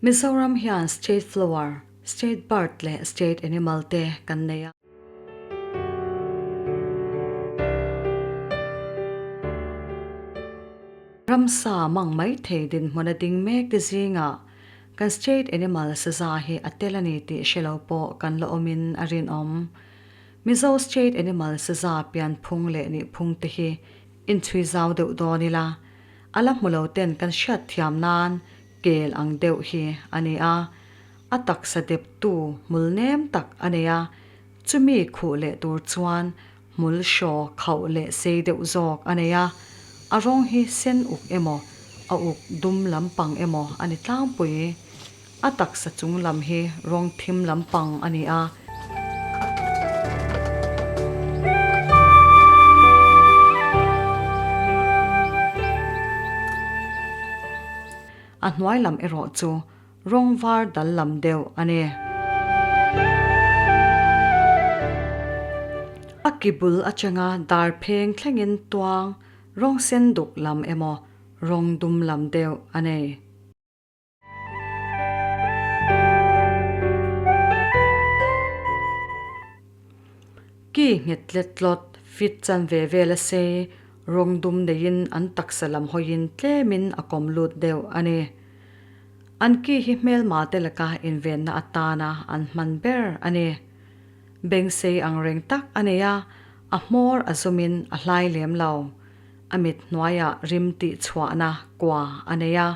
Mizoram hian State Flower, State Bird leh State Animal te kan nei a. Ramsa mang mai thei dinhmun a ding mek te zingah kan State Animal saza hi a tel a ni tih hre lo pawh kan la awmin a rinawm. Mizo State Animal saza pianphung leh nihphung te hi inchhui zau deuh dawn ila, a la hmu lo ten kan hriat thiam nan kel ang deuh hi a ni a, a taksa deptu hmul nem tak a nei a, chumi khuh leh tur chuan hmul hraw khauh leh sei deuh zawk a nei a, a rawng hi sen uk emaw a uk dum lampang emaw a ni tlangpui. A taksa chung lam hi rawng thim lampang a ni a. A hnuai lam erawh chu rawng var dal lam deuh a ni. A ki bul atanga dar pheng thlengin tuang rawng sen duk lam emaw rawng dum lam deuh a nei. Ki nghet tlet tlawt fit chan ve vel a sei, rawng dum neiin an taksa lam hawiin tlemin a kawm lut deuh a ni. An ki hi hmelma te laka invenna atana an hman ber a ni. Beng sei ang reng tak a nei a, a hmawr a zumin a hlai lem lo. A mit hnuaiah rim tih chhuahna kua a nei a.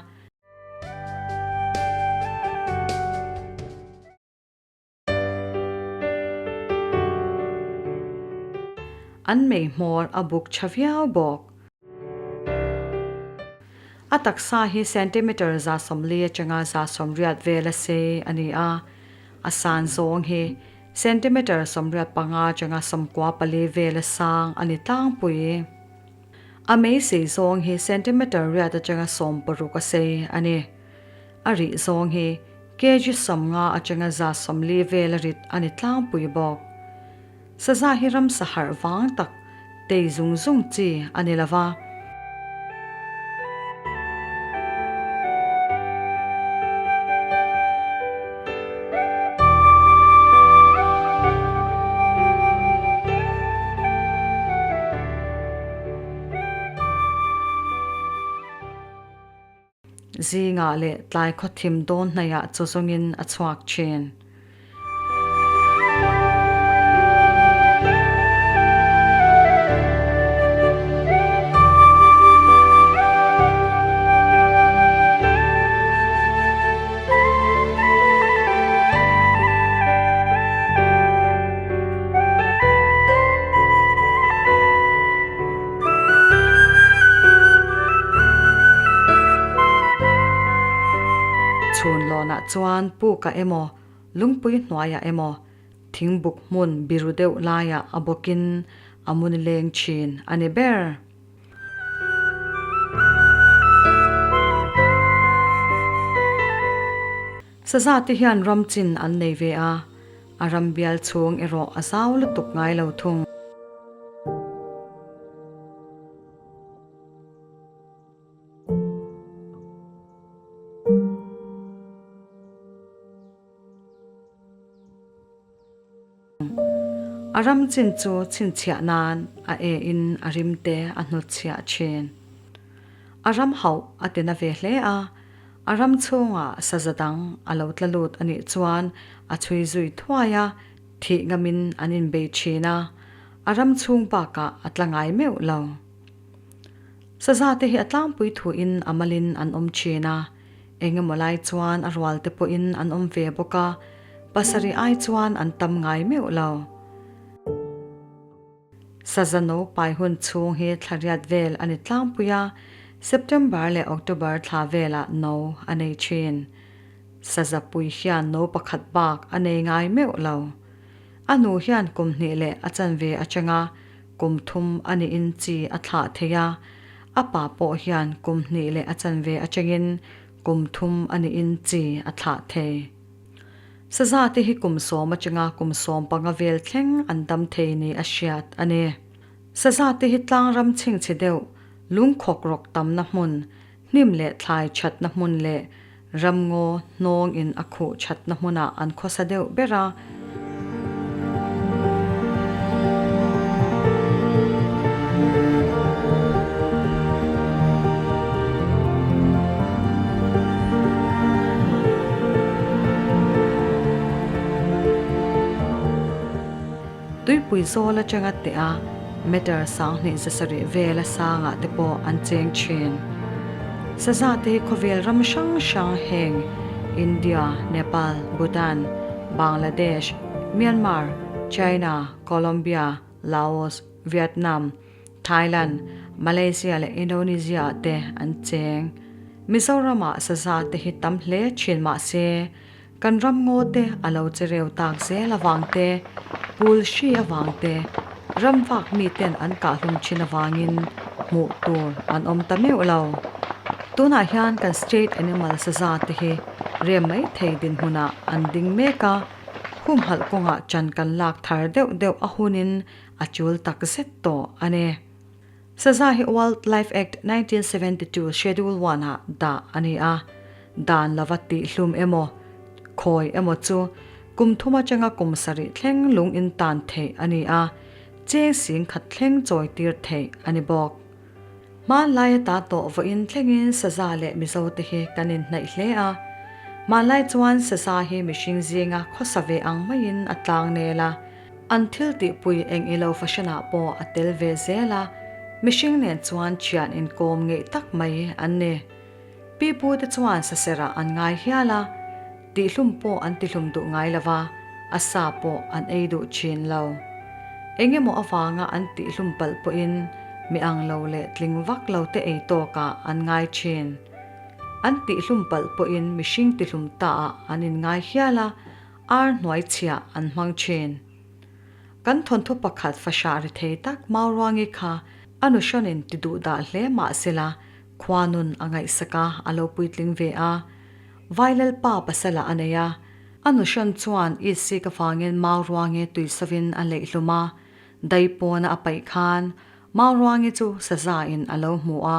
An mei hmawr a buk tha viau bawk. A taksa hi centimeter 140 atanga 180 vel a sei a ni a, a san zawng hi centimeter 85 atanga 94 vel a sang a ni tlangpui. A mei sei zawng hi centimeter riat atanga 60 a sei a ni. A rih zawng hi kg 50 atanga 140 vel a rit a ni tlangpui bawk. Saza hi ramsa harh vang tak tei zung zung chi a ni lo va. Zingah leh tlai khawthim dawn hnaihah chaw zawngin a chhuak thin. Chhun lawnah chuan pukah emaw, lungpui hnuaiah emaw, thingbuk hmun biru deuh laiah a bawkin a mun leng thin a ni ber. Saza te hian ram chin an nei ve a, a ram bial chhung erawh a zau lutuk ngai lo thung. A ram chin chu chhinchhiah nan a e in a rim te a hnutchhiah thin. A ram hauh a ti na ve hle a, a ram chhungah saza dang a lo tla lut a nih chuan a chhui zui thuai a, thih ngamin an inbei thin a, a ram chhung bakah a tla ngai meuh lo. Saza te hi a tlangpui thuin a malin an awm thin a, Engemaw lai chuan a rual te pawhin an awm ve bawk a, pasarih ai chuan an tam ngai meuh lo. Saza no pai hun chhung hi thla riat vel a ni tlangpui a, September leh October thla velah no a nei thin. Saza pui hian no pakhat bak a nei ngai meuh lo. A nu hian kum hnih leh a chanve atanga kum thum a niin chi a thlah thei a, a pa pawh hian kum hnih leh a chanve atangin kum thum a niin chi a thlah thei. Saza te hi kum sawm atanga kum 15 vel thleng an dam thei ni a hriat a ni. Saza te hi tlangram chhingchhe deuh, lungkhawk rawk tamna hmun, hnim leh thlai thatna hmun leh ramngaw hnawng in a khuh thatna hmunah an khawsa deuh ber a. Tuipui zawl atanga teh a meter 2700 vela sangah te pawh an cheng thin. Saza te hi khawvel ram hrang hrang heng India, Nepal, Bhutan, Bangladesh, Myanmar, China, Colombia, Laos, Vietnam, Thailand, Malaysia leh Indonesia ah te an cheng. Mizoramah saza te hi tam hle thin mahse Kan ram ngaw te a lo che reu tak zel avang te, pul hri avang te, ram vak mi ten an kahhlum thin avangin hmuh tur an awm ta meuh lo. Tunah hian kan state animal saza te hi rem mai thei dinhmunah an ding mek a, humhalh kawngah chan kan lak thar deuh deuh a hunin a chul tak zet tawh a ni. Saza hi Wildlife Act 1972 Schedule One ah dah a ni a, dan lova tihhlum emaw, khawi emaw chu kum thum atanga kum sarih thleng lung in tan theih a ni a, cheng sing khat thleng chawi tir theih a ni bawk. Hmanlai ata tawh vawiin thlengin Saza leh Mizo te hi kan inhnaih hle a, hmanlai chuan Saza hi mihring zinga khawsa ve ang maiin a tlang nel a, An thil tihpui eng ilo fahranah pawh a tel ve zel a, mihring nen chuan thian inkawm ngeih tak mai an ni. Pi pu te chuan saserah an ngai hial a, tihlum pawh an tihlum duh ngai lo va, a sa pawh an ei duh thin lo. Eng emaw avanga an tihlum palh pawhin mi ang lo leh tling vak lo te ei tawkah an ngai thin. An tihlum palh pawhin mihring tihlum taah an inngai hial a, Ar hnuai chhiah an hmang thin. Kan thawnthu pakhat fahrah ri thei tak Mauruangi kha a nuhrawnin ti duh dah hle mah sela khua nun a ngaihsak a, a lo puitling ve a. Vailalpa pasala a nei a, a nuhrawn chuan Isik avangin Mauruangi tuisovin a leih hlum a, dai pawna a paih khan Mauruangi chu saza in a lo hmu a,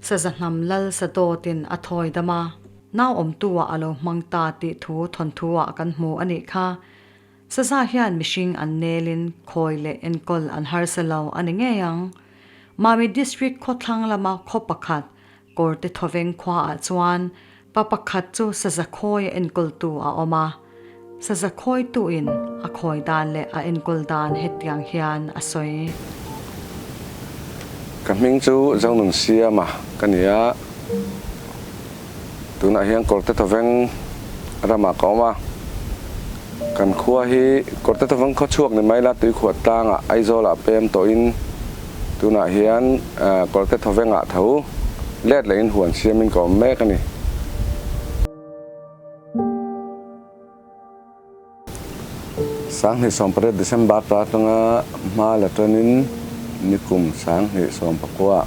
Saza hnam lal Sadawtin a thawi dam a, nau awmtu-ah a lo hmang ta tih thu thawnthu-ah kan hmu a nih kha. Saza hian mihring an nelin khawi leh enkawl an harsa lo a ni ngei ang. Mami District khawthlang lama khaw pakhat Kawrte Thawveng khuaah chuan pa pakhat chu saza khawi a enkawltu a awm a. Saza khawituin a khawi dan leh a enkawl dan hetiang hian a sawi. Ka hming chu Zonun Siama ka ni a, tunah hian Kawrte Thawveng ramah ka awm a. Kan khua hi Kawrte Thawveng khaw chhuak ni mai la Tuikhuah tlangah Aizawlah pem tawhin tunah hian Kawrte Thawvengah tho let lehin huan siamin ka awm mek a ni. 2018 December ta atanga hma la tanin nikum 2019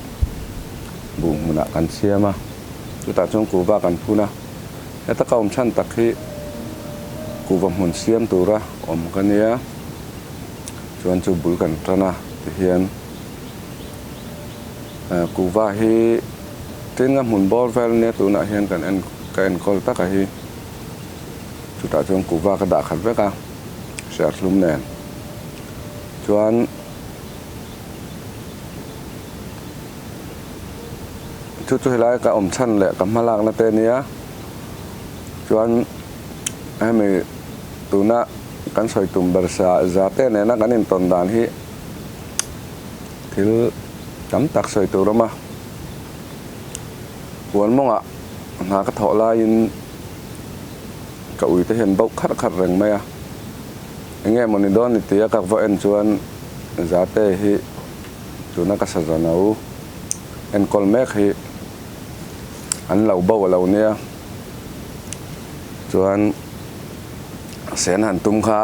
buh hmunah kan siam a, chutah chuan kuhva kan phun a, heta ka awm chhan tak hi kuhva hmun siam tura awm ka nia, chuan chu bul kan tan a tihian kuhva hi Tin a hmun bawr vel nia tunah hian kan en ka enkawl tak a hi chutah chuan kuhva ka dah khat vek a serthlum nen chuan chu chu helai ka awm chhan leh ka hma lakna te ania chuan hemi tuna kan sawi tum ber sa za te nena kan intawn dan hi thil tam tak sawi tur a awm a. Huan mawngah hna ka thawh laiin ka uite hian bauh kharh kharh reng mai a, enge maw ni dawn ni tia ka va en chuan Zate hi tuna ka saza no enkawl mek hi an lo bauh a lo nia, chuan sen han tum kha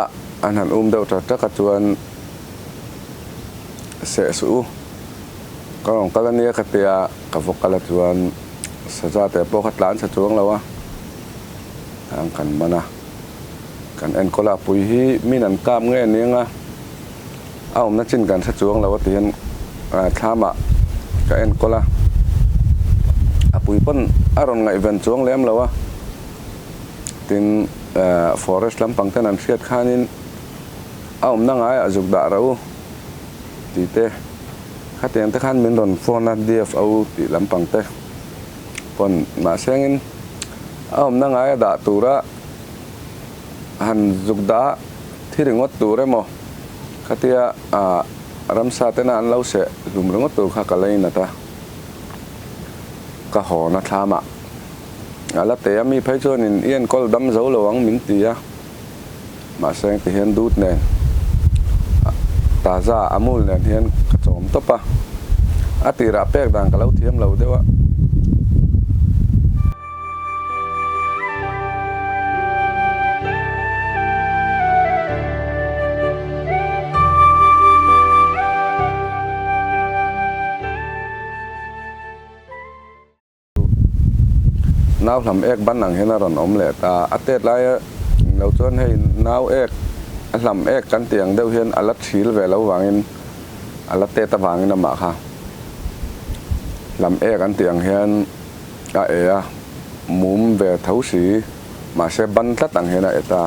an han um deuh tak tak a chuan seh suh u. Ka rawn kal ania ka tia, ka va kal a chuan saza te pawh kha tlan chhe chuang lo a, an kan man a, kan enkawl a, pui hi min an kap nge aniang a, A awmna chin kan hre chuang lo a ti hian thlamah ka enkawl a, a pui pawn a rawn ngaihven chuang lem lo a, tin forest lampang ten an hriat khanin a awmna ngaiah zuk dah rau tih te khatiang te khan min rawn phone a DFO tih lampang te pawn mahsengin a awmna ngaia dah tura han zuk dah thi ringawt tur emaw khatia ramsa tena an lo seh hlum ringawt tur kha ka leinat a, ka hawn a thlamah a la teh a, mi phei chuanin i enkawl dam zo lo ang min ti a, mahse engti hian dut nen taza amul nen hian ka chawm tawp a, a tirah pek dan ka lo thiam lo deuh a. Nau hlam ek ban ang hian a rawn awm leh ta. A tet laia lo chuan hei nau ek a hlam ek kan tih ang deuh hian a la thil ve lo vangin a la tet avangin amah kha hlam ek an tih ang hian a e a, mum ve tho si, mahse ban tlat ang hian a e ta.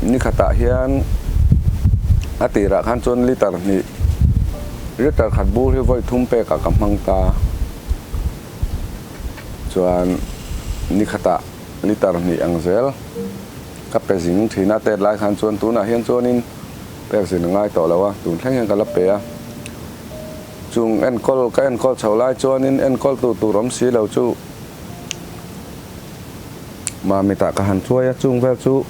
Ni khatah hian a tirah khan chuan liter hnih, liter khat bur hi vawi thum pekah ka hmang ta. Chuan ni khatah liter hnih ang zel ka pe zing thin a, tet lai khan chuan tunah hian chuanin pek zin a ngai tawh lo a, tun thleng hian ka la pe a. Chung enkawl ka enkawl chho lai chuanin enkawl tu tur awm si lo chu. Mamitah ka han chuai a, chung vel chu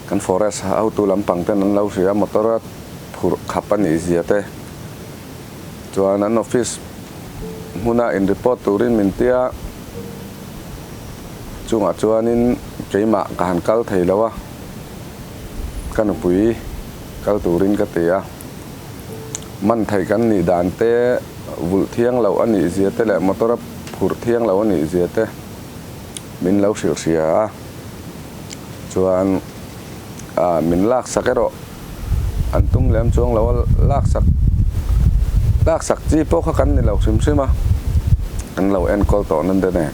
kan forest hotu lampang ten an lo hria a, motor a phurh khap a nih zia te chuan an office hmuna in report turin min ti a, chungah chuanin keimah ka han kal thei lo a, ka nupui kal turin ka ti a, man thei kan nih dan te vulh thiang loh a nih zia te leh motor a phurh thiang lo a nih zia te min lo hrilh hria a, chuan ah min laksak erawh an tum lem chuang lo a, laksak laksak chi pawh kha kan ni lo hrim hrim a, an lo enkawl tawh nan te nen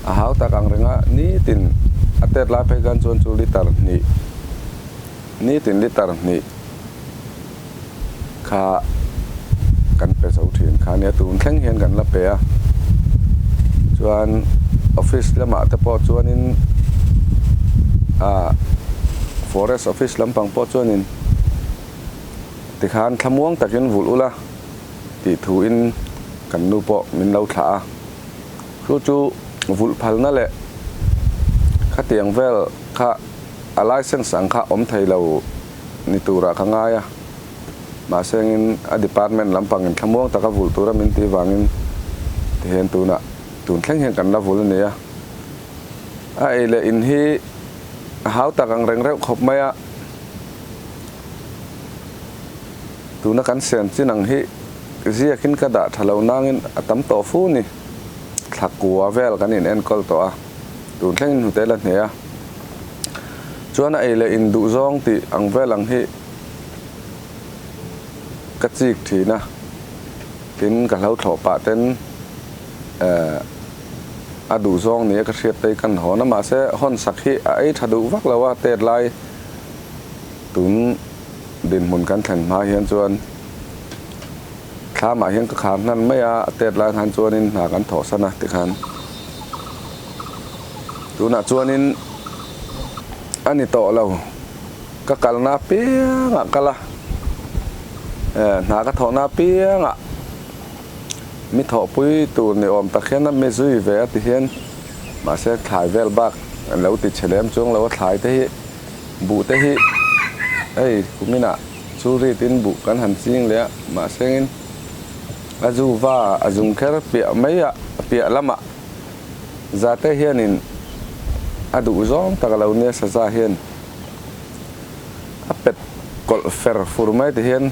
a hau tak ang reng a, nitin a tet lai phei khan chuan chu liter hnih nitin liter hnih kha kan pe zo thin kha nia tun thleng hian kan la pe a chuan office lamah te pawh chuanin ah forest office lampang pawh chuanin tikhan thlamuang takin vulh ula tih thuin kan nu pawh min lo thlah a chu chu vulh phalna leh khatiang vel kha a license ang kha awm thei lo. Ni turah ka ngai a, mahse engin a department lampangin thlamuang taka vulh tura min tih vangin tihian tunah tun thleng hian kan la vul a ni a. A ei leh in hi a hau tak ang reng reuh khawp mai a, tuna kan siam chin ang hi ziakin ka dah tha lo nangin a tam tawh fu ni, thla kua vel kan in enkawl tawh a, tun thlengin hnute la hne a. Chuan a ei leh in duh zawng tih ang vel ang hi ka chik thin a, tin ka hlo thlawh pah ten a duh zawng nia ka hriat te kan hawn a, mahse hawn sak hi a ei tha duh vak lo a, tet lai tun dinhmun kan thlen hma hian chuan thlamah hian ka khar hnan mai a, a tet lai khan chuanin hna kan thawh san a tikhan. Tunah chuanin a ni tawh lo, ka kalna apiangah kal a, hna ka thawhna apiangah mi thawhpui tur ni awm tak hian a mi zui ve a ti hian mahse thlai vel bak an lo ti chhe lem chuang lo a, thlai te hi buh te hi hei kuminah chu ritin buh kan han ching leh a, mahse engin a zu va a zung kher piah mai a piah lamah. Zate hianin a duh zawng tak a lo nia saza hian a pet kawlh fer fur mai ti hian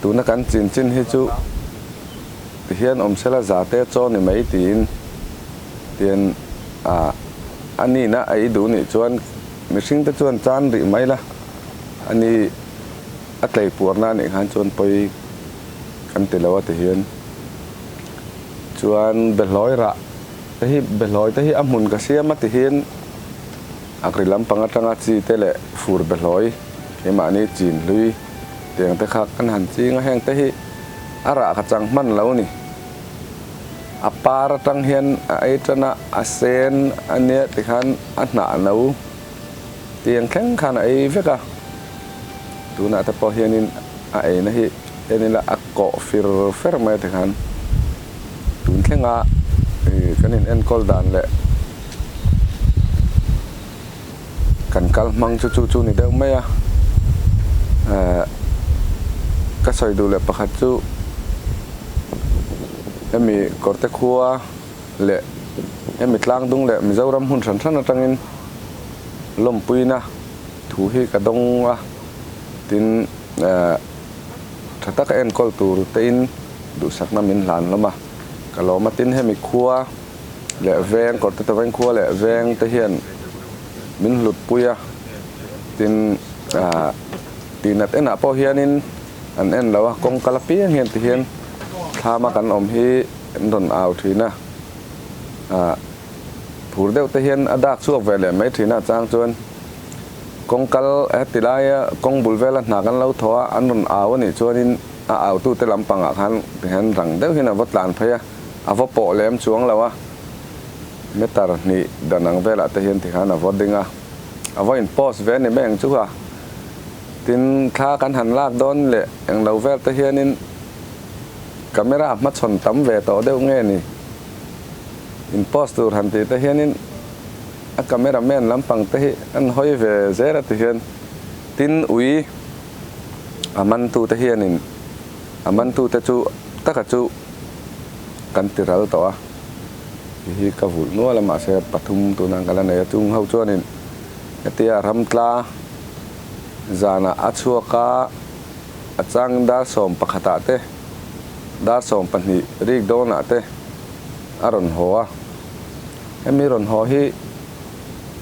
Tuna kan chin chin hi chu tihian awm sela za te chaw ni mai tiin tian ah a nihna a ei duh nih chuan mihring te chuan chan rih mai la a ni a tlei puarna a nih khan chuan pawi kan ti lo a tihian chuan behlawi rah te hi behlawi te hi a hmun ka siam a tihian Agri lampang atanga chi te leh fur behlawi keimahni chin hlui tiang te kha kan han ching a, heng te hi a rah ka chang hman lo ni. A par atang hian a ei tan a, a sen a nia tikhan a hnah no tiang thleng khan a ei vek a, tunah te pawh hianin a eina hi en ila a kawh fir fer mai a tikhan. Tun thlenga kan in enkawl dan leh kan kal hmang chu chu chu ni deuh mai a, ka sawi duh leh pakhat chu hemi Kawrte khua leh hemi tlangdung leh Mizoram hmun hran hran atangin lawmpuina thu hi ka dawng a, tin tha taka enkawl tur tein duhsakna min hlan hlawm a, ka lawm a tin hemi khua leh veng kawrte ta veng khua leh veng te hian min hlut pui a, tin ah tihnat enah pawh hianin an en lo a, kawng kal apiang hian ti hian thlama kan awm hi an rawn au thin a, ah phur deuh te hian a dak chhuak ve leh mai thin a chang chuan kawng kal heti laia kawng bul vela hna kan lo thaw a an rawn au anih chuanin. A autute lampangah khan tihian rang deuh hian a va tlan phei a, a va pawh lem chuang lo a, meter hnih dan ang velah te hian tikhan a va ding a, a va in post ve ni mai ang chu a. Tin, thla kan han lak dawn leh eng lo vel te hianin camera hmachhawn tam ve tawh deuh nge ni? In post tur han tih te hianin a camera man lampang te hi an hawi ve zel a ti hian tin ui A mantute hianin a mantute chu taka chu kan ti ral tawh a, ti hi ka vulh nual a mahse pathum tunah ka la nei a, chung ho chuanin hetia ramtla zanah a chhuak a, a chang dar 11ah te dar 12 rik dawnah te a rawn haw a, hemi rawn haw hi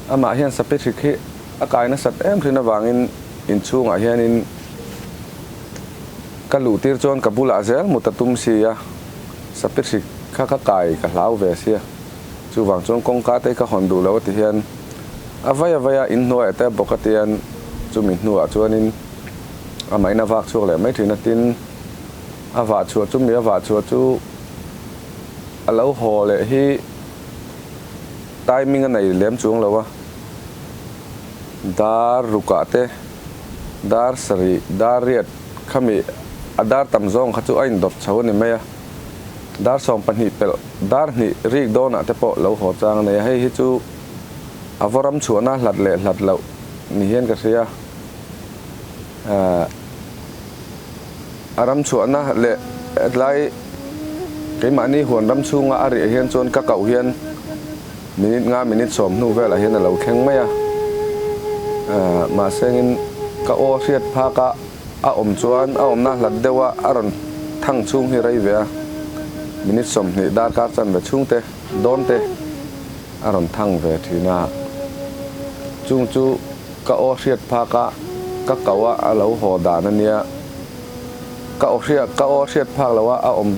amah hian sapi hrik hi a kai nasat em thin avangin Inchhungah hianin ka luh tir chuan ka bulah zel mut a tum si a, sapi hrik kha ka kai ka hlau ve sia, chuvang chuan kawngka te ka hawn duh lo a ti hian a vai a vai a inhnuaiah te a bawk a tian chumi hnuah chuanin amahin a vak chhuak leh mai thin a, tin a vah chhuah chumi a vah chhuah chu a lo haw leh hi timing a nei lem chuang lo a. Dar rukah te, dar sarih, dar riat khami a dar tam zawng kha chu a indawt chho a ni mai a. Dar 12 pelh, dar hnih rik dawnah te pawh lo haw chang a nei a, hei hi chu a vaw ram chhuahna hlat leh hlat loh ni hian ka hria. A ram chhuahna leh hetlai keimahni huan ram chhunga a riah hian chuan ka koh hian Minute nga minute 10 hnu velah hian a lo thleng mai a, mahsengin ka aw hriat phak a a awm chuan a awmna hlat deuh a a rawn thang chhung hi rei ve a, minute 20 darkar chanve chhung te dawn te a rawn thang ve thin a, chung chu ka aw hriat phak a ka ko a a lo haw dan a nia, ka aw hriat ka aw hriat phak lo a a awm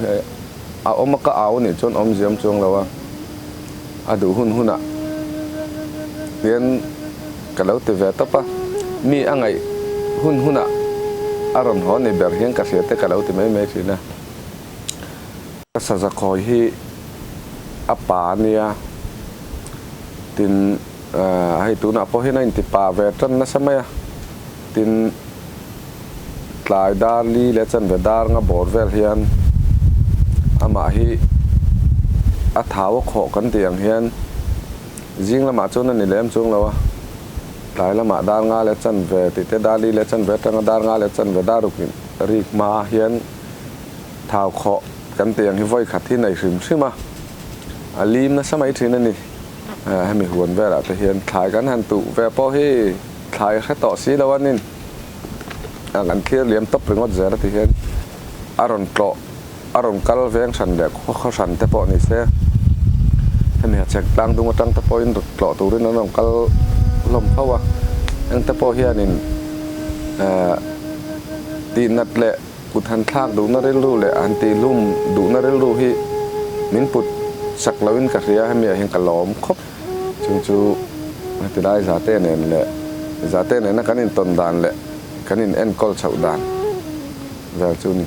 a awm a ka au anih chuan awmziam chuang lo a. A duh hun hunah hian ka lo ti ve tawp a, mi a ngaih hun hunah a rawn haw ni ber hian ka hria te ka lo ti mai mai thin a. Ka saza khawi hi a pa a nia, tin hei tunah pawh hian a inti pa ve tan nasa mai a, tin tlai dar li leh chanve dar nga bawr vel hian amah hi a thau a khawh kan tih ang hian zing lamah chuan a ni lem chuang lo a, tlai lamah dar nga leh chanve tih te dar li leh chanve atanga dar nga leh chanve dar ruk rik hma hian thau khawh kan tih ang hi vawi khat hi nei hrim hrim a, a lim nasa mai thin a ni. Hemi huan velah te hian thlai kan han tuh ve pawh hi thlai hre tawh si lo a nin. A kan thlir liam tawp ringawt zel a ti hian. a rawn tlawh a rawn kal veng hran leh khaw khaw hran te pawh ni se hemi hachhek tlang dung atang te pawhin tlawh turin an rawn kal hlawm fo a, eng te pawh hianin eh tihnat leh kut han thlak duhna rilru leh han tihlum duhna rilru hi min put sak loin ka hria hemi ah hian ka lawm khawp. Chung chu heti lai zate nen leh zate nena kan intawn dan leh kan in enkawl chhoh dan vel chu a ni.